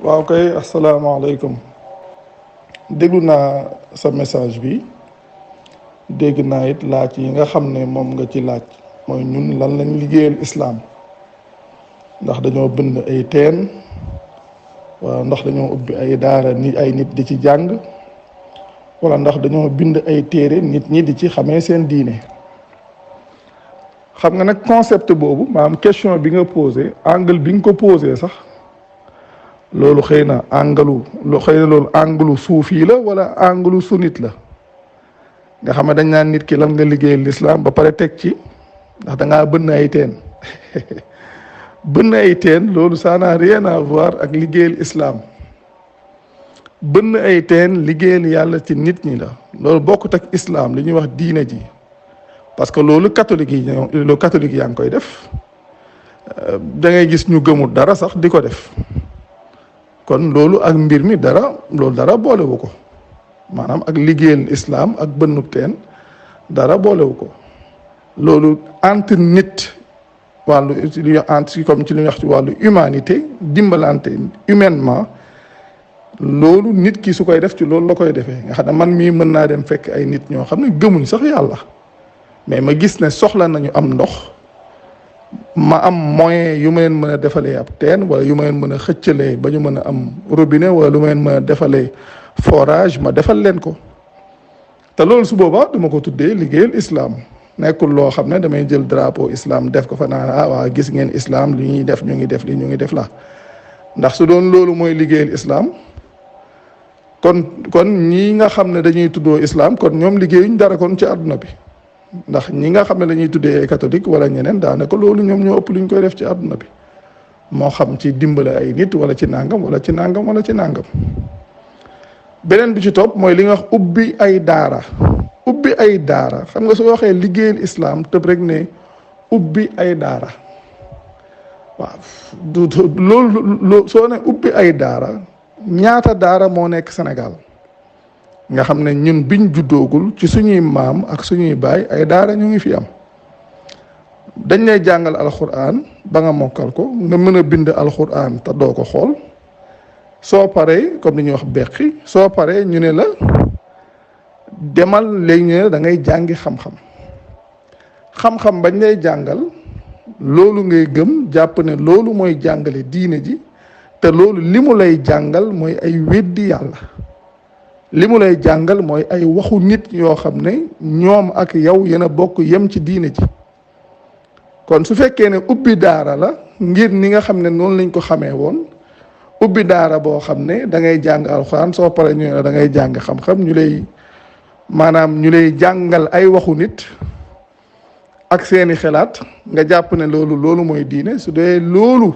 waaw kay asalaamaaleykum. déglu naa sa message bi, dégg naa it laaj yi nga xam ne moom nga ci laaj mooy ñun lan lañ liggéeyal islaam. ndax dañoo bind ay teen, wala ndax dañoo ubbi ay daara ni ay nit di ci jàng, wala ndax dañoo bind ay téere nit ñi di ci xamee seen diine. xam nga nag concept boobu maanaam question bi nga posé, angle bi nga ko posé sax loolu xëy na loolu angle suufi la wala angle sunnit la. nga xam ne dañ naan nit ki lan nga liggéeyal l'islam ba pare teg ci ndax da ngaa bënn ay teen bënn ay teen loolu ça n'a rien à voir ak liggéeyal islam. bënn ay teen liggéeyal yàlla ci nit ñi la, loolu bokkut ak islam li ñuy wax diine ji. parce que loolu catholique yaa ngi koy def, da ngay gis ñu gëmul dara sax di ko def. kon loolu ak mbir mi loolu dara boolewu ko, maanaam ak liggéeyal islam ak bënnub teen dara boolewu ko. loolu entre nit wàllu li entre comme ci li ñuy wax ci wàllu humanité, dimbalante humainement, loolu nit ki su koy def ci loolu la koy defee. nga xam ne man mii mën naa dem fekk ay nit ñoo xam ne gëmuñ sax yàlla, mais ma gis ne soxla nañu am ndox, ma am moyen yu ma leen mën a defalee ab teen, wala yu ma leen mën a xëccalee ba ñu mën a am robinet, wala lu ma leen mën a defalee forage, ma defal leen ko. te loolu su boobaa dama ko tuddee liggéeyal islam. nekkul loo xam ne damay jël drapeau islam def ko fa naan waa gis ngeen islam li ñuy def, ñu ngi def li ñu ngi def la. ndax su doon loolu mooy liggéeyal islam, kon ñii nga xam ne dañuy tuddoo islam kon ñoom liggéeyuñ dara kon ci àdduna bi. ndax ñi nga xam ne dañuy tuddee ay catholique wala ñeneen daanaka loolu ñoom ñoo ëpp lu ñu koy def ci àdduna bi, moo xam ci dimbale ay nit wala ci nangam wala ci nangam wala ci nangam. beneen bi ci topp mooy li nga wax ubbi ay daara. ubbi ay daara, xam nga soo waxee liggéeyal islam tëb rek ne ubbi ay daara. waaw loolu soo ne ubbi ay daara, ñaata daara moo nekk Sénégal nga xam ne ñun biñ juddoogul ci suñuy maam ak suñuy baay ay daara ñu ngi fi am. dañ lay jàngal alxuraan ba nga mokkal ko, nga mën a bind alxuraan te doo ko xool. soo paree comme ni ñuy wax beqi, soo paree ñu ne la demal léegi ñu ne da ngay jàngi xam-xam. xam-xam bañ lay jàngal loolu ngay gëm, jàpp ne loolu mooy jàngale diine ji, te loolu li mu lay jàngal mooy ay weddi yàlla. li mu lay jàngal mooy ay waxu nit yoo xam ne ñoom ak yow yéen a bokk yem ci diine ji. kon su fekkee ne ubbi daara la ngir ni nga xam ne noonu lañ ko xamee woon, ubbi daara boo xam ne da ngay jàng alxuraan, soo paree ñu ne da ngay jàng xam-xam, ñu lay jàngal ay waxu nit ak seeni xalaat, nga jàpp ne loolu mooy diine. su dee loolu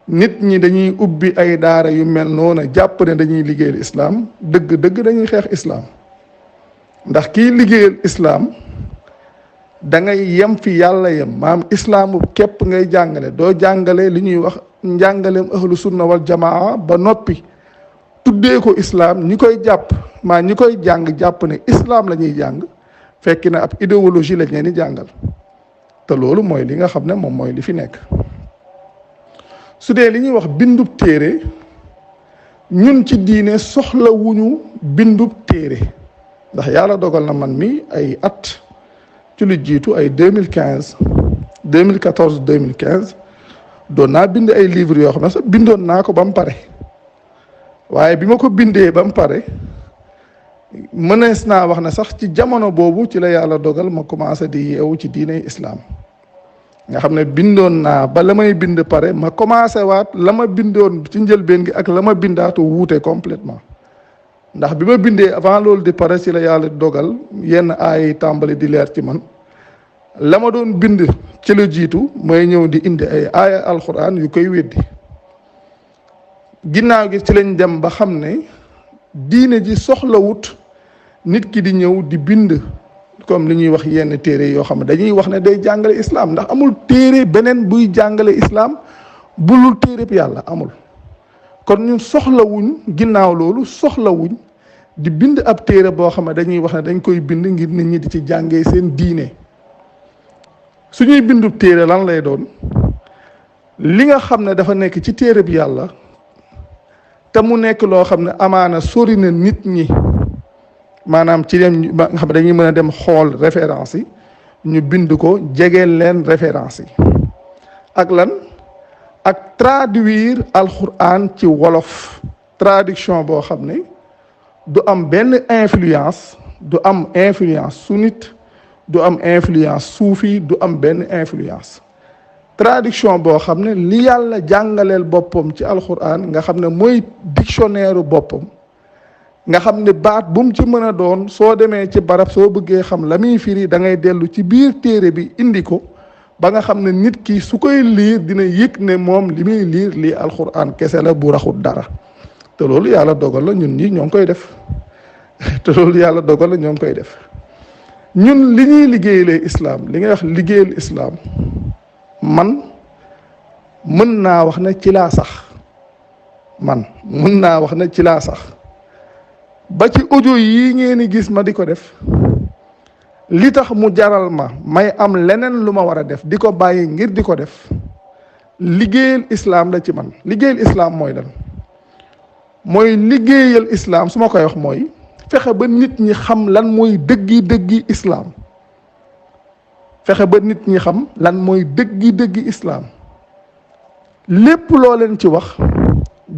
nit ñi dañuy ubbi ay daara yu mel noonu jàpp ne dañuy liggéeyal islam, dëgg dañuy xeex islam. ndax kiy liggéeyal islam da ngay yem fi yàlla yem, maam islaamu képp ngay jàngale, doo jàngale li ñuy wax njàngaleem ahlu sunna wal jamaa ba noppi tuddee ko islam. ñi koy jàng jàpp ne islam la ñuy jàng, fekki na ab idéologie lañ leen di jàngal. te loolu mooy li nga xam ne moom mooy li fi nekk. su dee li ñuy wax bindub téere, ñun ci diine soxla wuñu bindub téere. ndax yàlla dogal na man mi ay at ci lu jiitu ay 2014 2015 doon naa bind ay livres yoo xam ne sax bindoon naa ko ba mu pare. waaye bi ma ko bindee ba mu pare, mënees naa wax ne sax ci jamono boobu ci la yàlla dogal ma commencé di yeewu ci diine islam. nga xam ne bindoon naa ba la may bind pare, ma commencé waat la ma bindoon ci njëlbeen gi ak la ma bindaatu wuute complètement. ndax bi ma bindee avant loolu di pare ci la yàlla dogal yenn aay tàmbali di leer ci man. la ma doon bind ci la jiitu mooy ñëw di indi ay aaya alxuraan yu koy weddi. ginnaaw gi ci lañ dem ba xam ne diine ji soxlawut nit ki di ñëw di bind comme li ñuy wax yenn téere yoo xam ne dañuy wax ne day jàngale islam. ndax amul téere beneen buy jàngale islam bulul téere bi yàlla amul. kon ñun soxlawuñ ginnaaw loolu soxlawuñ di bind ab téere boo xam ne dañuy wax ne dañ koy bind ngir nit ñi di ci jàngee seen diine. suñuy bindu téere lan lay doon? li nga xam ne dafa nekk ci téere bi yàlla te mu nekk loo xam ne amaana sori na nit ñi maanaam ci dem ba nga xam ne dañuy mën a dem xool référence yi ñu bind ko jegeel leen référence yi ak lan ak traduire alquran ci wolof traduction boo xam ne du am benn influence du am influence sunnite du am influence suufi du am benn influence traduction boo xam ne li yàlla jàngaleel boppam ci alquran nga xam ne mooy dictionnaire boppam nga xam ne baat bu mu ci mën a doon soo demee ci barab soo bëggee xam la muy firi da ngay dellu ci biir téere bi indi ko ba nga xam ne nit ki su koy liir dina yëg ne moom li muy liir lii alquran kese la bu raxut dara te loolu yàlla dogal la ñun ñi ñoo ngi koy def te loolu yàlla dogal la ñoo ngi koy def ñun li ñuy liggéeyalee islam li ngay wax liggéeyal islam man mën naa wax ne ci laa sax man mën naa wax ne ci laa sax ba ci audio yii ngeen di gis ma di ko def li tax mu jaral ma may am leneen lu ma war a def di ko bàyyi ngir di ko def liggéeyal islam la ci man liggéeyal islam mooy lan mooy liggéeyal islam su ma koy wax mooy fexe ba nit ñi xam lan mooy dëggi islam fexe ba nit ñi xam lan mooy dëggi islam lépp loo leen ci wax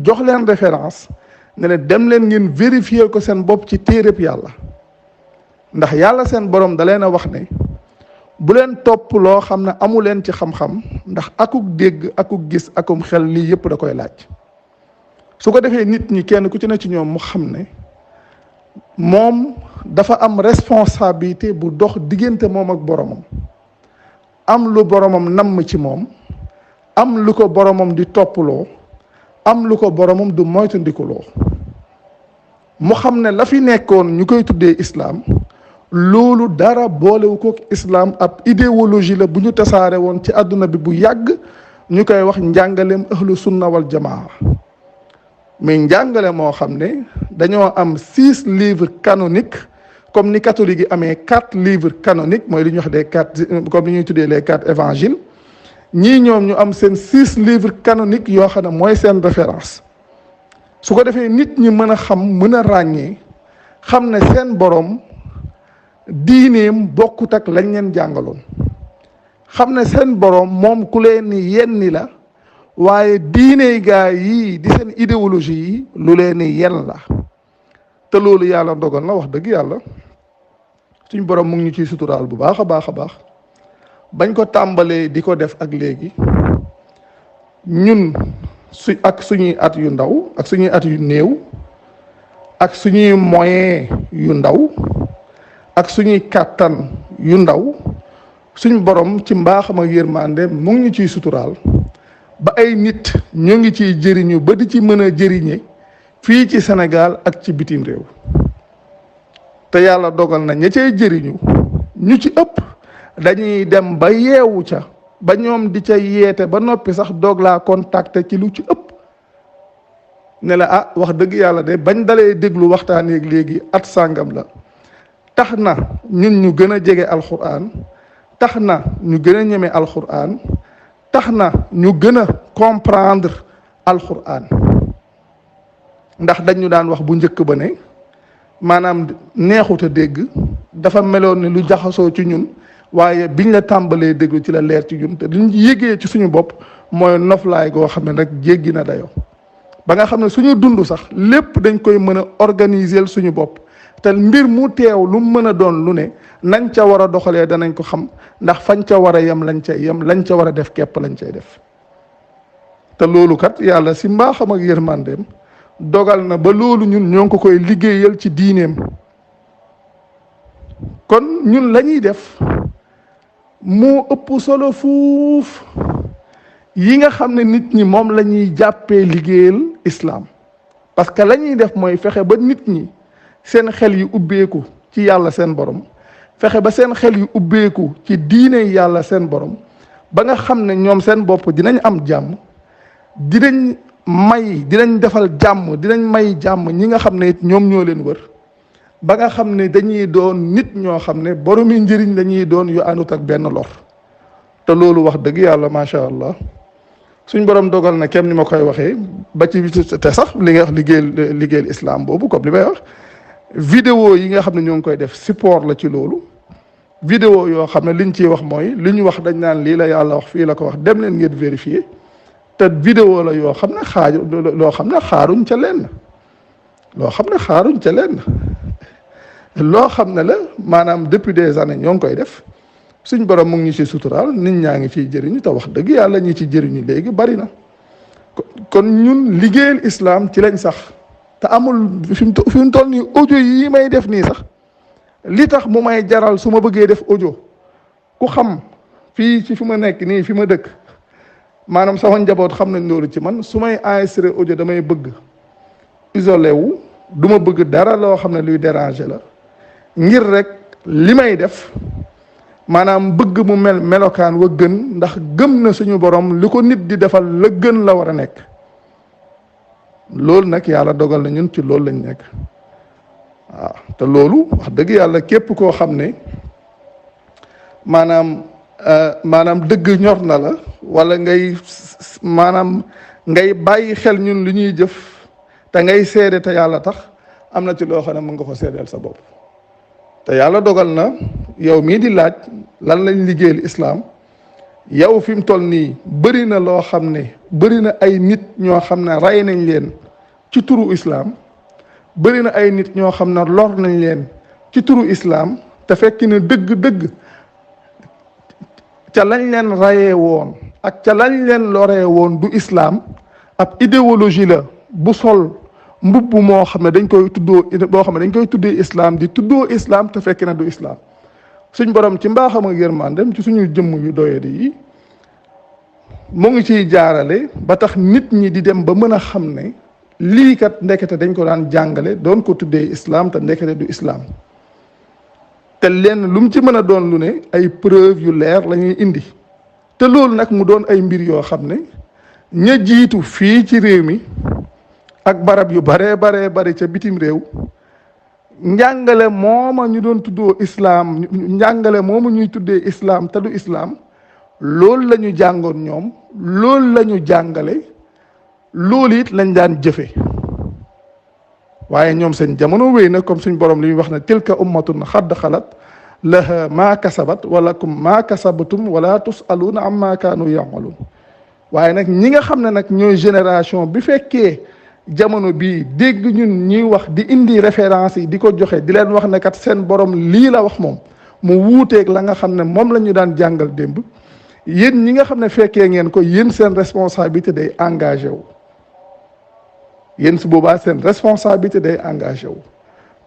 jox leen référence ne leen dem leen ngeen vérifier ko seen bopp ci téereb yàlla ndax yàlla seen borom da leen a wax ne bu leen topp loo xam ne amu leen ci xam-xam ndax akuk dégg akuk gis akum xel lii yëpp da koy laaj su ko defee nit ñi kenn ku ci ne ci ñoom mu xam ne moom dafa am responsabilité bu dox diggante moom ak boromam am lu boromam namm ci moom am lu ko boromam di topploo am lu ko boromam du moytandikuloo mu xam ne la fi nekkoon ñu koy tuddee islam loolu dara boolewu ko islam ab idéologie la bu ñu tasaare woon ci àdduna bi bu yàgg ñu koy wax njàngaleem ahlu sunna wal jamaa mais njàngale moo xam ne dañoo am 6 livres canoniques comme ni catholique yi amee 4 livres canoniques mooy li ñuy wax des 4 comme li ñuy tuddee les 4 évangiles ñii ñoom ñu am seen 6 livres canoniques yoo xam ne mooy seen référence su ko defee nit ñi mën a xam mën a ràññee xam ne seen borom diineem bokkut ak lañ leen jàngaloon xam ne seen borom moom ku leen ni yenni la waaye diine gaa yii di seen idéologie yi lu leen ni yen la te loolu yàlla dogal na wax dëgg yàlla suñ borom mu ngi ñu ciy suturaal bu baax a baax a baax bañ ko tàmbalee di ko def ak léegi ñun ak suñuy at yu ndaw ak suñuy at yu néew ak suñuy moyen yu ndaw ak suñuy kàttan yu ndaw suñ borom ci mbaaxam ak yërmande mu ngi ñu ciy suturaal ba ay nit ñu ngi ciy jëriñu ba di ci mën a jëriñe fii ci Sénégal ak ci bitim réew te yàlla dogal na ña cay jëriñu ñu ci ëpp dañuy dem ba yeewu ca ba ñoom di ca yeete ba noppi sax doog laa contacter ci lu ci ëpp ne la ah wax dëgg yàlla de bañ dalee déglu waxtaan yeeg léegi at sàngam la tax na ñun ñu gën a jege alxuraan tax na ñu gën a ñeme alxuraan tax na ñu gën a comprendre alxuraan ndax dañu daan wax bu njëkk ba ne maanaam neexut a dégg dafa meloon ne lu jaxasoo ci ñun waaye biñ la tàmbalee déglu ci la leer ci ñun te liñ yëgee ci suñu bopp mooy noflaay goo xam ne nag jéggi na dayoo ba nga xam ne suñu dund sax lépp dañ koy mën a organiser suñu bopp te mbir mu teew lu mën a doon lu ne nañ ca war a doxalee danañ ko xam ndax fañ ca war a yem lañ cay yem lañ ca war a def képp lañ cay def te loolu kat yàlla si mbaaxam ak yërmandeem dogal na ba loolu ñun ñoo ngi ko koy liggéeyal ci diineem kon ñun la ñuy def moo ëpp solo fuuf yi nga xam ne nit ñi moom la ñuy jàppee liggéeyal islam parce que la ñuy def mooy fexe ba nit ñi seen xel yu ubbeeku ci yàlla seen borom fexe ba seen xel yu ubbeeku ci diine yàlla seen borom ba nga xam ne ñoom seen bopp dinañ am jàmm dinañ defal jàmm dinañ may jàmm ñi nga xam ne it ñoom ñoo leen wër ba nga xam ne dañuy doon nit ñoo xam ne boromi njëriñ lañuy doon yu àndut ak benn lor te loolu wax dëgg yàlla macha allah suñ borom dogal na kem ni ma koy waxee ba ci te sax li nga wax liggéeyal islam boobu comme li may wax vidéo yi nga xam ne ñoo ngi koy def support la ci loolu. vidéo yoo xam ne liñ ciy wax mooy li ñu wax dañ naan lii la yàlla wax fii la ko wax dem leen ngeen vérifier te vidéo la yoo xam ne loo xam ne xaaruñ ca lenn loo xam ne xaaruñ ca lenn loo xam ne la maanaam depuis des années ñoo ngi koy def suñ borom mu ngi ñu ci suturaal nit ñaa ngi ciy jëriñu te wax dëgg yàlla ñi ci jëriñu léegi bari na kon ñun liggéeyal islam ci lañ sax te amul fi mu toll nii audio yi may def nii sax li tax mu may jaral su ma bëggee def audio ku xam fii ci fi ma nekk nii fi ma dëkk maanaam sama njaboot xam nañ loolu ci man su may enregistré audio damay bëgg isolé wu du ma bëgg dara loo xam ne luy déranger la ngir rek li may def maanaam bëgg mu melokaan wa gën ndax gëm na suñu borom li ko nit di defal la gën la war a nekk loolu nag yàlla dogal na ñun ci loolu lañ nekk waaw te loolu wax dëgg yàlla képp koo xam ne maanaam dëgg ñor na la wala ngay bàyyi xel ñun li ñuy jëf te ngay seede te yàlla tax am na ci loo xam ne mën nga ko seedeel sa bopp te yàlla dogal na yow mii di laaj lan lañ liggéeyal islaam yow fi mu toll nii bëri na loo xam ne bëri na ay nit ñoo xam ne rey nañ leen ci turu islaam bëri na ay nit ñoo xam ne lor nañ leen ci turu islaam te fekk ne dëgg-dëgg ca lañ leen rayee woon ak ca lañ leen loree woon du islaam ab idéologie la bu sol mbubb moo xam ne dañ koy tuddee islaam di tuddoo islaam te fekk na du islaam suñ borom ci mbaaxam ak yërmandem ci suñu jëmm yu doyadi yi mu ngi ciy jaarale ba tax nit ñi di dem ba mën a xam ne lii kat ndekete dañ ko daan jàngale doon ko tuddee islaam te ndekete du islaam te lenn lu mu ci mën a doon lu ne ay preuve yu leer la ñuy indi te loolu nag mu doon ay mbir yoo xam ne ña jiitu fii ci réew mi ak barab yu bare ca bitim réew njàngale mooma ñu doon tuddoo islaam njàngale mooma ñuy tuddee islaam te du islaam loolu la ñu jàngoon ñoom loolu la ñu jàngale loolu it lañ daan jëfe waaye ñoom seen jamono wéy na comme suñ borom li muy wax ne tilka ummatun xadd xalat laha maa kasabat walakum maa kasabtum wala tusaluuna amma kaanu yamaluun waaye nag ñi nga xam ne nag ñooy génération bi fekkee jamono bii dégg ñun ñuy wax di indi référence yi di ko joxe di leen wax ne kat seen borom lii la wax moom mu wuuteeg la nga xam ne moom la ñu daan jàngal démb yéen ñi nga xam ne fekkee ngeen ko yéen seen responsabilité day engagé wu yéen su boobaa seen responsabilité day engagé wu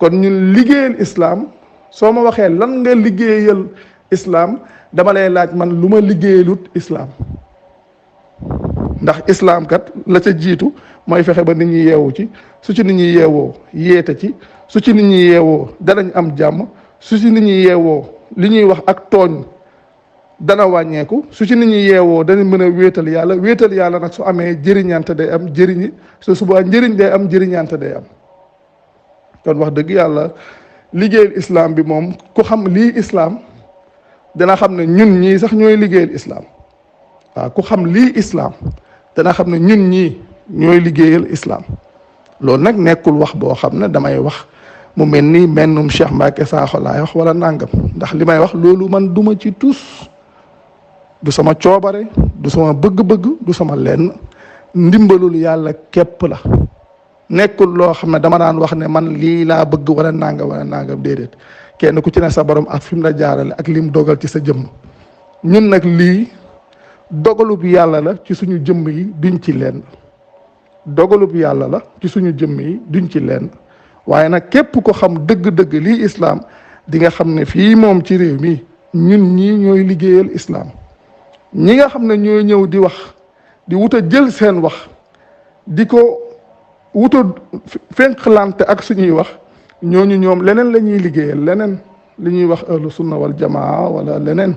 kon ñun liggéeyal islam soo ma waxee lan nga liggéeyal islam dama lay laaj man lu ma liggéeyalut islam ndax islam kat la ca jiitu mooy fexe ba nit ñi yeewu ci su ci nit ñi yeewoo yeete ci su ci nit ñi yeewoo danañ am jàmm su ci nit ñi yeewoo li ñuy wax ak tooñ dana wàññeeku su ci nit ñi yeewoo dana mën a wéetal yàlla nag su amee jëriñante day am jëriñi su subaa njëriñ day am jëriñante day am kon wax dëgg yàlla liggéeyal islam bi moom ku xam lii islam dana xam ne ñun ñii sax ñooy liggéeyal islam waaw ku xam lii islam dana xam ne ñun ñii ñooy liggéeyal islam loolu nag nekkul wax boo xam ne damay wax mu mel ni mennum Cheikh Mbacke Sakho laay wax wala nangam ndax li may wax loolu man duma ci tus du sama coobare du sama bëgg-bëgg du sama lenn ndimbalul yàlla képp la nekkul loo xam ne dama daan wax ne man lii laa bëgg wala nangam déedéet kenn ku ci ne sa borom ak fi mu la jaarale ak lim dogal ci sa jëmm ñun nag lii dogalub yàlla la ci suñu jëmm yi duñ ci lenn dogalub yàlla la ci suñu jëmm yi duñ ci lenn waaye nag képp ko xam dëgg-dëgg lii islaam di nga xam ne fii moom ci réew mi ñun ñii ñooy liggéeyal islaam ñi nga xam ne ñooy ñëw di wax di wut a jël seen wax di ko wut a fenqlante ak suñuy wax ñooñu ñoom leneen la ñuy liggéeyal leneen li ñuy wax ahlu sunna wal jamaa wala leneen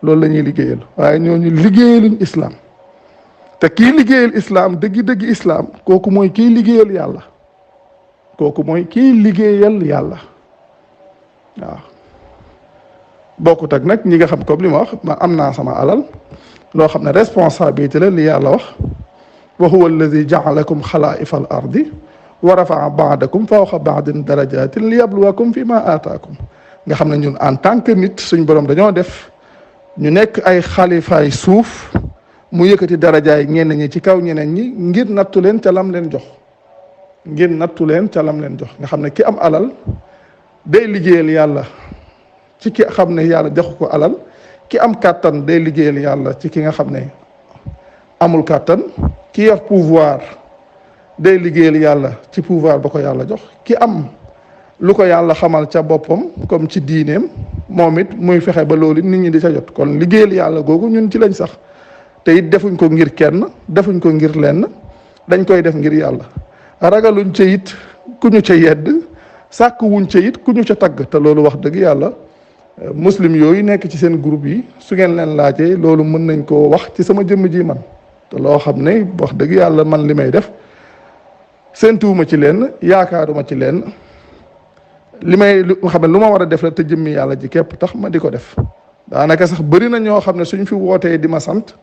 loolu la ñuy liggéeyal waaye ñooñu liggéeyaluñ islaam te kii liggéeyal islaam dëggi-dëggi islaam kooku mooy kii liggéeyal yàlla kooku mooy kii liggéeyal yàlla waaw bokkut ak nag ñi nga xam comme li ma wax ma am naa sama alal loo xam ne responsabilité la li yàlla wax wa huwa alladi jaalakum xalaa'ifa al ardi wa rafaa baadakum fawqa baadin darajatin li yabluwakum fi ma aataakum nga xam ne ñun en tant que nit suñ borom dañoo def ñu nekk ay xalifaay suuf mu yëkkati darajaay ñenn ñi ci kaw ñeneen ñi ngir nattu leen ca lam leen jox ngir nattu leen ca lam leen jox nga xam ne ki am alal day liggéeyal yàlla ci ki xam ne yàlla joxu ko alal ki am kàttan day liggéeyal yàlla ci ki nga xam ne amul kàttan ki yor pouvoir day liggéeyal yàlla ci pouvoir ba ko yàlla jox ki am lu ko yàlla xamal ca boppam comme ci diineem moom it muy fexe ba loolu nit ñi di ca jot kon liggéeyal yàlla googu ñun ci lañ sax te it defuñ ko ngir kenn defuñ ko ngir lenn dañ koy def ngir yàlla ragaluñ ca it ku ñu ca yedd sàkk wuñ ca it ku ñu ca tagg te loolu wax dëgg yàlla muslim yooyu nekk ci seen groupe yi su ngeen leen laajee loolu mën nañ koo wax ci sama jëmm ji man te loo xam ne wax dëgg yàlla man li may def séentuwuma ci leen yaakaaruma ci leen li may xam ne lu ma war a def la te jëmmi yàlla ji képp tax ma di ko def daanaka sax bëri na ñoo xam ne suñ fi wootee di ma sant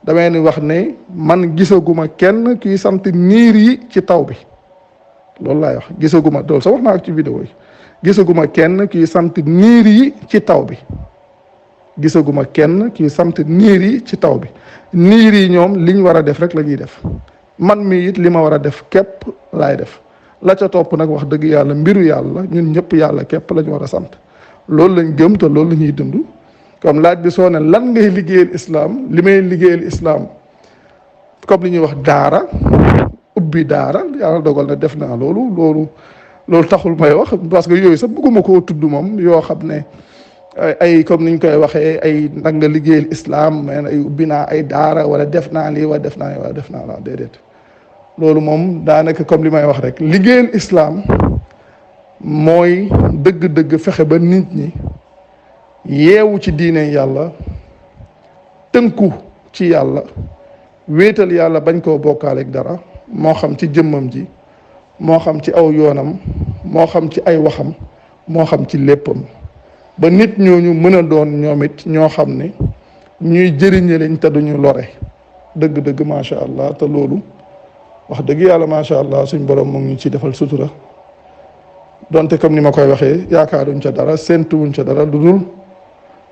damay ni wax ne man gisaguma kenn kiy sant niir yi ci taw bi loolu laay wax gisaguma loolu sax wax naa ko ci vidéo yi gisaguma kenn kiy sant niir yi ci taw bi gisaguma kenn kiy sant niir yi ci taw bi niir yi ñoom liñ war a def rek la ñuy def man mi it li ma war a def képp laay def la ca topp nag wax dëgg yàlla mbiru yàlla ñun ñëpp yàlla képp lañ war a sant loolu lañ gëm te loolu la ñuy dund comme laaj bi soo ne lan ngay liggéeyal islam li may liggéeyal islam comme li ñuy wax daara ubbi daara yàlla dogal na def naa loolu taxul may wax parce que yooyu sax bëgguma koo tudd moom yoo xam ne ay comme niñ koy waxee ay nag nga liggéeyal islam mais ay ubbi naa ay daara wala def naa lii wala def naa wala def naa la déedéet loolu moom daanaka comme li may wax rek liggéeyal islam mooy dëgg-dëgg fexe ba nit ñi yeewu ci diine yàlla tënku ci yàlla wéetal yàlla bañ koo bokkaaleeg dara moo xam ci jëmmam ji moo xam ci aw yoonam moo xam ci ay waxam moo xam ci léppam ba nit ñooñu mën a doon ñoom it ñoo xam ne ñuy jëriñe lañ te duñu lore dëgg-dëgg macha allah te loolu wax dëgg yàlla macha allah suñ borom mu ngi ci defal sutura donte comme ni ma koy waxee yaakaaruñ ca dara séentuwuñ ca dara lu dul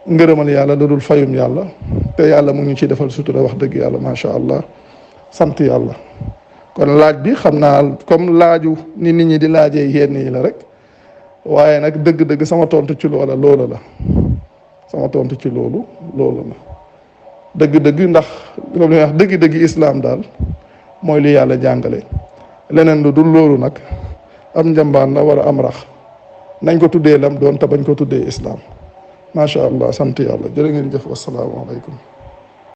ngërëmal yàlla lu dul fayum yàlla te yàlla mu ngi ci defal sutura wax dëgg yàlla macha allah sant yàlla. kon laaj bi xam naa comme laaju ni nit ñi di laajee yenn yi la rek waaye nag dëgg-dëgg sama tontu ci loola la sama tontu ci loolu la dëgg-dëgg ndax comme li wax dëgg-dëgg islam daal mooy li yàlla jàngale leneen lu dul loolu nag am njambaan la wala am rax nañ ko tuddee lam doon te bañ ko tuddee islam macha allah sant yàlla jërë ngeen jëf wasalaamaaleykum